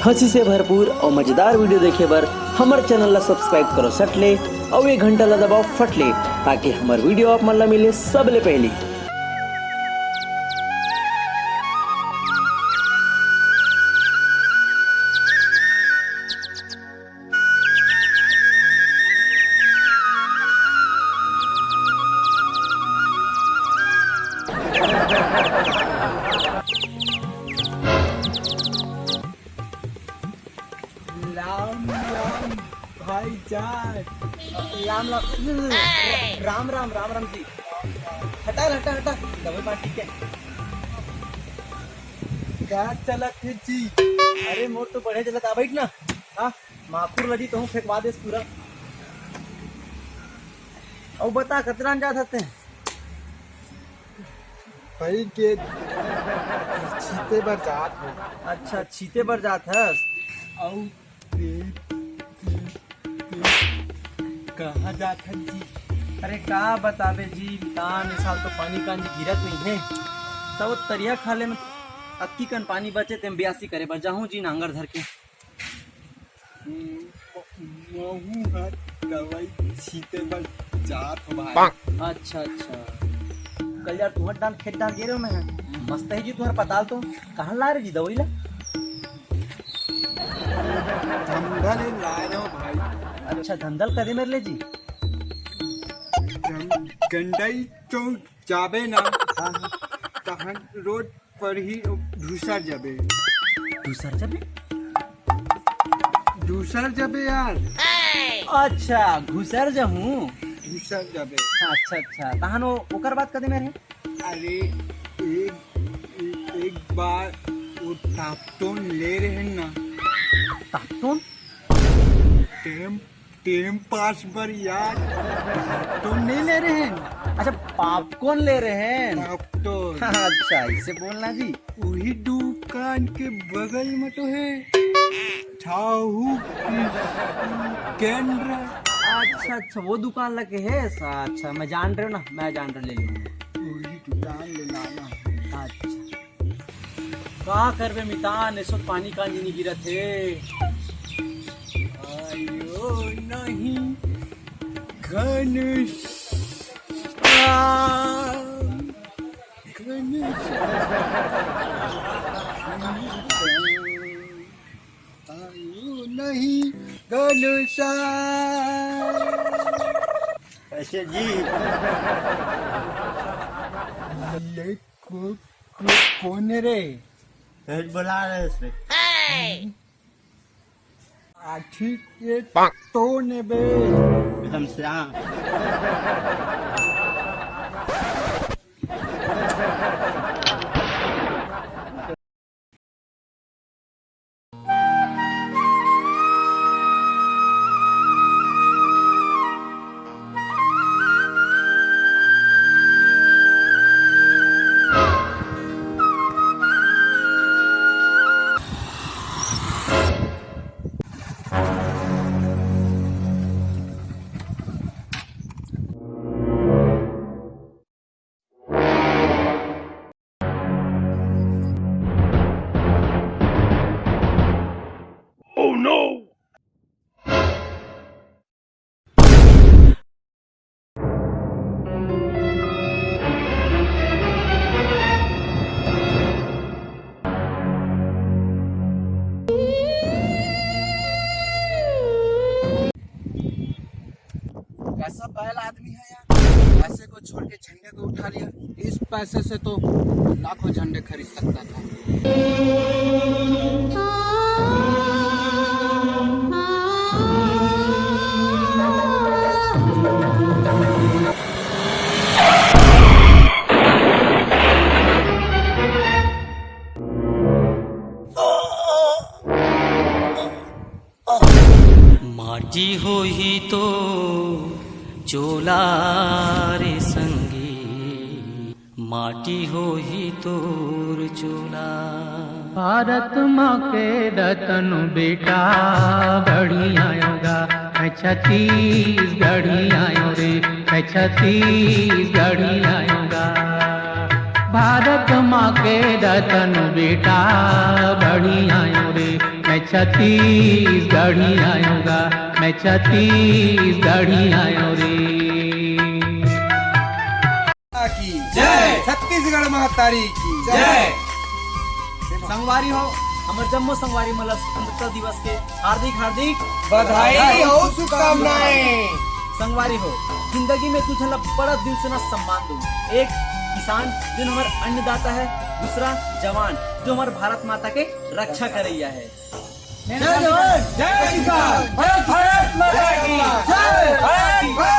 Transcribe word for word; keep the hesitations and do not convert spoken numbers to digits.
हंसी से भरपूर और मजेदार वीडियो देखे बर हमर चैनल ला सब्सक्राइब करो सट ले और ये घंटा ला दबाओ फट ले, ताकि हमर वीडियो आप मन ला मिले सबले पहली। राम राम भाई जान। राम राम। राम राम, राम राम जी। हटा हटा हटा। दवाई माटी के। का चलत हे जी? अरे मोर तो बढ़े चलत आ, बैठ ना। हाँ, माखुर लगी तो हूँ फेंकवा देस पूरा। अउ बता, कतना जात हते? भाई के छीते बर जात हो। अच्छा, छीते बर जात हस। अउ ते, ते, ते कहाँ जात हस जी? अरे का बताबे जी, मितान, ए साल तो पानी कांजी गिरत नहीं है, तब तरिया खाले में अक्की कन पानी बचे, तेम बियासी करे बर जाहूँ जी, नांगर धर के। महूँ ह दवाई छीते बर जात हो भाई। अच्छा अच्छा, कल यार तुहर डाल खेत डाल गे रहे हो मैं, मस्त है जी तुहर पताल तो। कहाँ ला रहे जी दवाई ला? धमधा ले ला रहे हो भाई। अच्छा, धमधा ल कदे मेर ले जी? धम-, गंडई चौक जाबे ना, हाँ, हाँ। तहन रोड पर ही धूसर जाबे। धूसर जाबे? धूसर जाबे यार। अच्छा, घुसर जहूँ। घुसर जाबे। अच्छा, अच्छा। तहन ओ-, ओकर बाद कदे मेर हे? अरे, एक, एक बार वो टापटोन ले रहे ना। टापटोन? टेम टेम पास बर यार, पॉपकॉर्न नहीं ले रहे हैं। अच्छा, पॉपकॉर्न ले रहे हैं। पॉपकॉर्न। अच्छा, इसे बोलना जी। वही दुकान के बगल में तो है, ठाहू कृषि केंद्र। अच्छा अच्छा, वो दुकान लगे है। अच्छा, मैं जान रहे हो ना, मैं जान रहे, ले लूंगा। वही दुकान ले लाना है। अच्छा। का करबे मितान, एसो पानी कांजी नी गिरत हे। आयो नहीं घनश्याम, घनश्याम, आयो नहीं घनश्याम। कैसे जी? ले को, को, कौन है रे? तेज बुला रहे इसने। आठी के तो ने बे। एकदम से हाँ। Oh no! कैसा बैल आदमी है यार, पैसे को छोड़ के झंडे को उठा लिया। इस पैसे से तो लाखों झंडे खरीद सकता था। माटी होही तो चोला रे संगी, माटी होही तोर चोला। भारत माँ के रतन बेटा बढ़िया योगा, मैं छत्तीसगढ़ी आयो रे, मैं छत्तीसगढ़ी आयोगा। भारत माँ के रतन बेटा बढ़िया यो रे, मैं छत्तीसगढ़ी आयोगा, मैं छत्तीसगढ़ी आयो रे। की जय। छत्तीसगढ़ महतारी की जय। संगवारी हो, हमर जम्मो संगवारी मन ल स्वतंत्रता दिवस के हार्दिक हार्दिक बधाई अउ शुभकामनाएं। संगवारी हो, जिंदगी में दू झन ला बड़ा दिल से ना सम्मान दूं। एक किसान, जो हमर अन्नदाता है, दूसरा जवान, जो हमर भारत माता के रक्षा करैया है। जय जवान, जय किसान, जय भारत माता की जय।